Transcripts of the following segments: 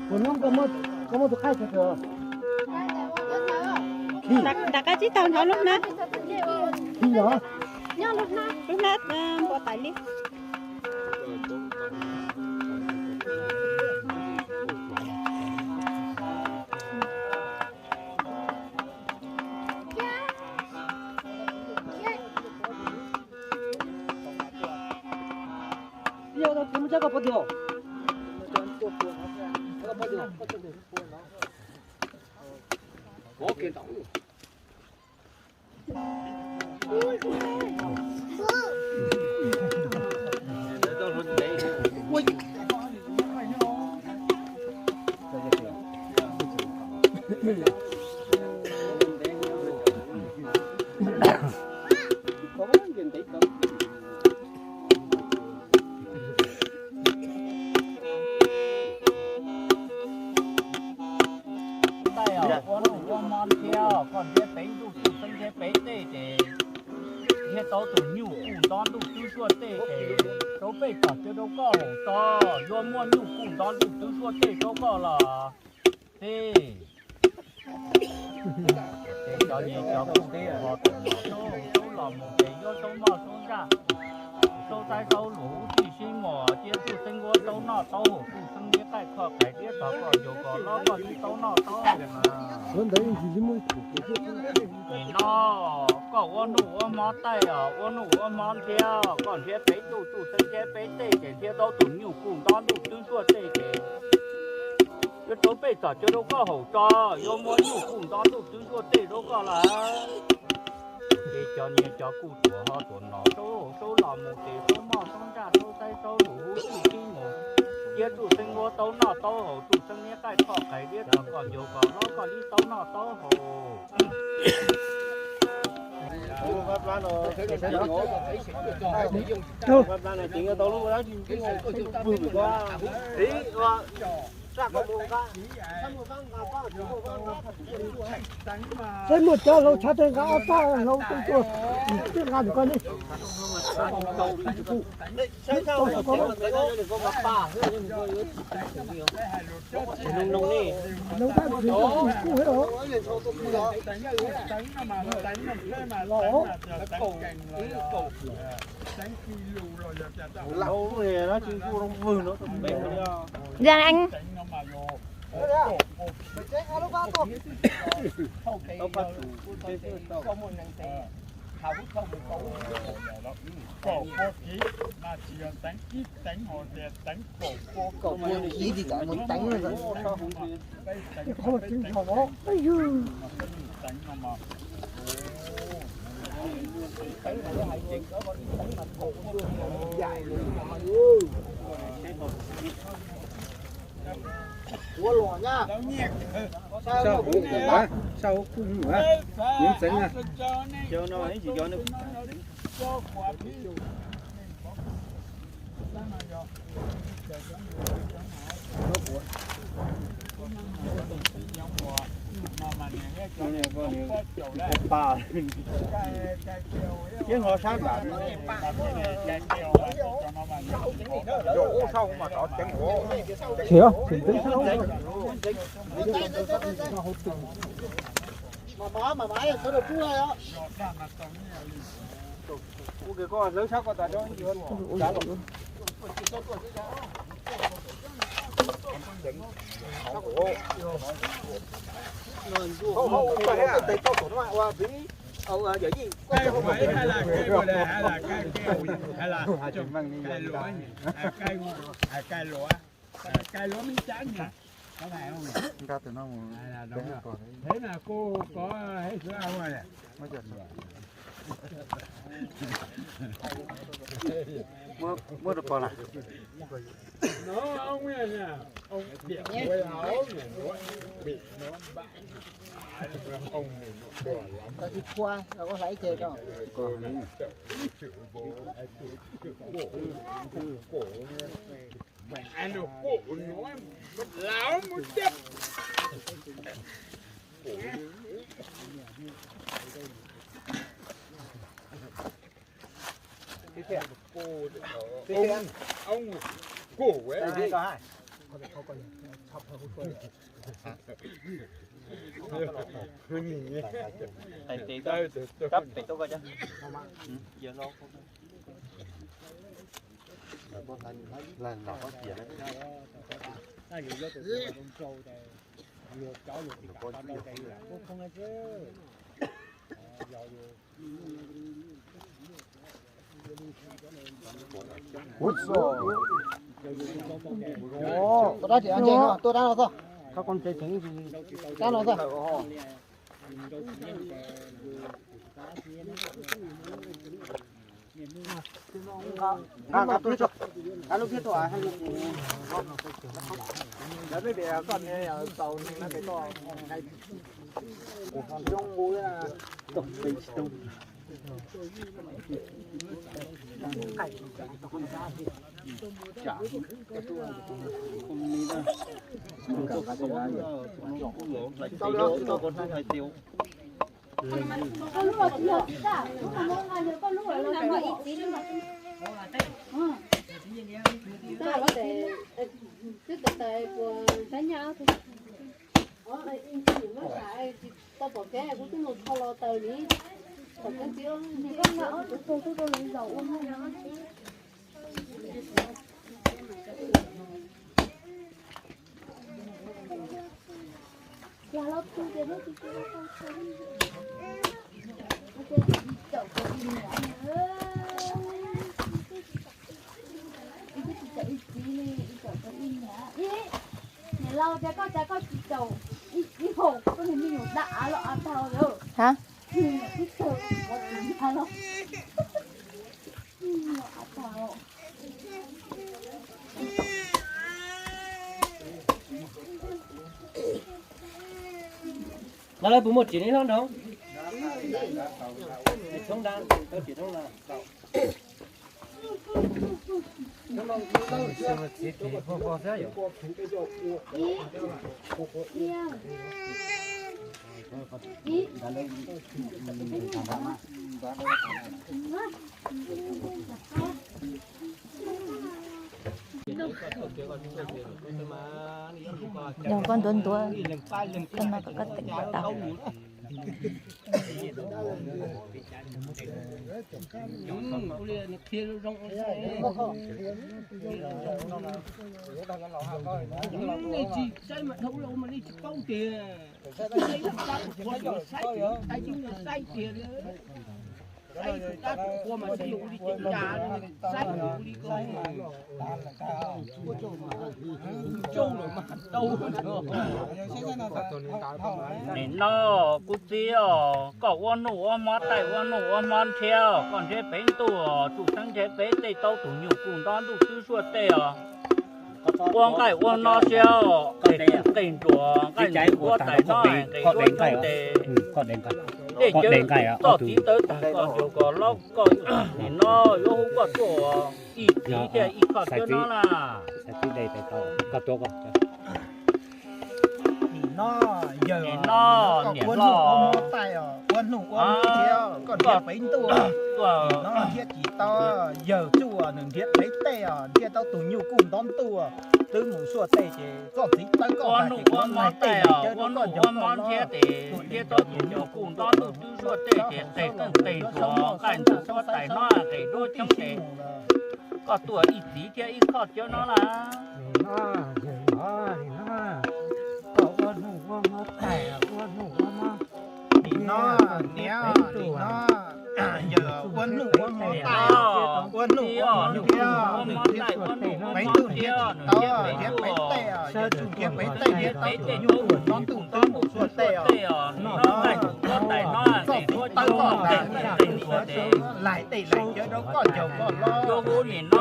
Kuv hnub koj muaj, koj muaj tus qaij tag. Rov qab tsis tau nrho lub hnab. Lub hnab npua tais li. Tais os, ua nuj ua hmo thiab, koj nrhiav pem ntuj tsuj xeeb nrhiav pem tej ces nrhiav tau tus nyuj kuj nto ntuj twb zuaj tej ces rau pej txog cia rau koj haum tso, yuav muab nyuj kuj nto ntuj twb zuaj tej rau koj los tij. Ces cov nyias cov kuj tuam ho tuam no, Saub los mus ces yuav Saub noj Saub ntsaj, Saub txaib Saub lus hub tij sib muas, cia tsuj xeeb nkuab Saub noj Saub haus, tsuj xeeb liab qaij kho qais diab txog koj ncaus kos hlob koj li Saub noj Saub haus mas. Nim no koj ua nuj ua hmo taij os, ua nuj ua hmo nrhiav, koj nrhiav pem ntuj tsuj xeeb nrhiav pem tej ces nrhiav tau tus nyuj kuj nto ntuj twb zuaj tej ces yuav rau pej txog cia rau koj haum tso, yuav muab nyuj kuj nto ntuj twb zuaj tej rau koj lawm. Ces cov nyias cov kuj tuam ho tuam no, Saub Saub los mus ces Saub noj Saub ntsaj, Saub txaib Saub lus hub tij sib muas, cia tsuj xeeb nkuab Saub noj Saub haus, tsuj xeeb liab qaij kho qais diab txog koj ncaus kos hlob koj li Saub noj Saub haus. Peb muaj cov hlau tshav tej nqa ob txaj hlau tej tuaj, twb nqa ntawm koj ne. Hlau thaj ntawd kuj heev os. Los. Lam Anh. Ua luam na. Sab hauv kuj muaj, sab hauv kuj muaj, nws txeev na. Cov no ib tsis cov no. Thiab ho sab nram no. Thiab tseem tseev. Ua ke koj hlawv sab ko tas rau ib ntsis. Hauv hauv ua tes tau saum no ua vim yawm yij. Nkag tus no mus. Muab rau pog na. Tsis tshua, koj hlais ib ce rau. Tuaj dab tsi, tuaj dab no xwb. Dab no xwb. Niam laus, cas koj, cas koj tsis caum ib hom koj niag me nyuam dab av los av tag lawm? Hab? Av tag. Lawv puas muaj riam li hlob nrog? Tshoob dab, tshoob dab. Yog koj ntuav ntuav, koj no kom koj teem kom tau. Nej tsis saib mas dhau los mas nej tsis paub tiag. Saib tus dab tus qhua saib tiag. Saib tus dab tus qhua mas saib yus ua li cas, saib yus ua li ko. Nim no kuv txiv os, koj ua nuj ua hmo taij, ua nuj ua hmo nrhiav, koj nrhiav pem ntuj, tsuj xeeb nrhiav pem tej, tau tus nyuj kuj nto ntuj twb suaj tej os. Ua nqaij ua no siab, qe nruas nqaij nqis ua taim no nqis ua tshoob tes. Dej cawv txoj txiv tawv tag koj ncuav koj laub koj, nim no yuav hu koj tuaj ib txiv thiaj ib khoj cawv no na. Nim no yawg, nim no niam hlob, ua nuj ua hmo taij, koj nrhiav pem ntuj, nim no nrhiav tsis tau, yawg tsuj nws nrhiav pem tej os, nrhiav tau tus nyuj kuj nto ntuj, twb mus suaj tej ces txoj txiv tawv koj ua nuj ua hmo taij, ua nuj ua hmo nrhiav tes nrhiav tau tus nyuj kuj nto ntuj twb suaj tej ces qe qeej qe nruas nqaij nqis ua taim no nqis ua tshoob tes. Koj tuaj ib txiv thiab ib khoj cawv no lawm. Nim no yawg, nim no koj ua nuj ua hmo taij, ua nuj ua hmo. Nim no niam, nim no yawg ua nuj ua hmo taij, ua nuj ua hmo nrhiav, nrhiav pem ntuj nrhiav tsis tau, nrhiav pem tej, yawg tsuj nrhiav pem tej nrhiav tau tus nyuj kuj nto ntuj twb mus suaj tej os. Nim no txoj txiv tawv koj ntag, laig tej laig cawv rau koj ncaug koj los. Nim no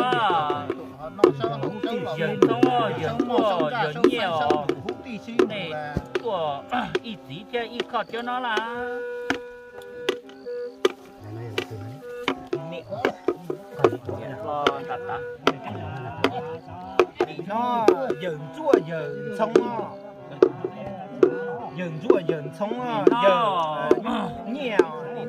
yawg Ntxhoo, yawg Tuaj, yawg Nyiaj os, nej tuaj ib txiv thiab ib khoj cawv no lawm. Nim no yawg Ntsuaj yawg Ntxhoo, yawg Ntsuaj yawg Ntxhoo, yawg Nyiaj, nim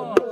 Ua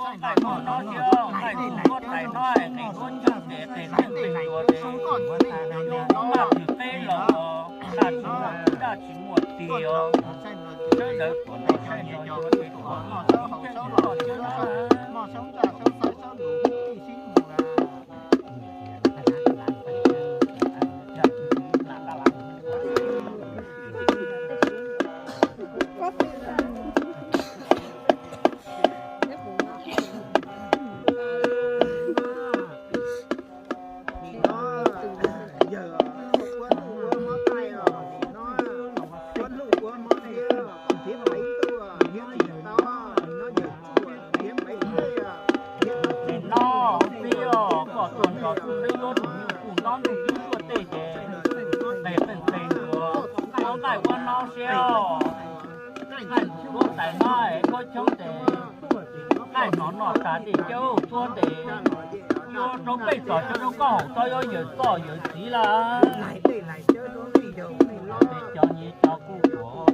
muab nqaij muab nob thiab nqaij muab tais no, qe muab coob ces qe tseej qe tuag ces maj twg peb los los tag tsis muaj daj tsis muaj tig os. Sawv daws tuaj nrog saib nrog xyuas ces tuaj noj sab haus sab lus thiab noj sab ntaj sab xaib sab lus tij sib mus lawm. Nim no yawg ua luj ua mob taij os, nim no ua luj ua mob thiab, thiab peb tuaj thiab tsis tau, nim no yawg tuaj thiab peb tuaj thiab tau. Nim no txib os, koj tuaj nrog txib peb yuav tus nyuj kuj ntab ntuj twb tuaj tej ces qe qeej qe tuag, muab nqaij muab nob siab os. Nqaij muab tais no es muab coob ces nqaij hnov noj tas dej cawb tuab ntes, yuav rau pej txog cov rau koj haus tso yuav yawm txoj yawm txiv lawm. Cov nyiaj cov kub tuag,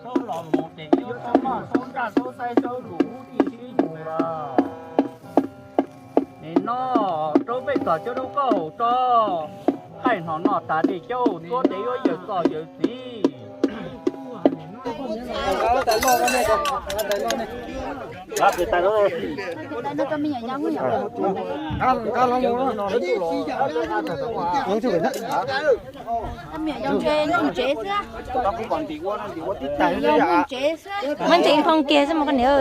saub los mus ces yuav saub maj saub ntaj saub xaib saub lus tij sib mus lawm. Nim no rau pej txog cov rau koj haus tso, nqaij hnov noj tas dej cawb tuab ntes yuav yawm txoj yawm txiv. Muab ntsev thoob kiag xwb mas koj niam.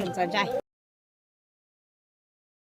Ntxawm ntshai.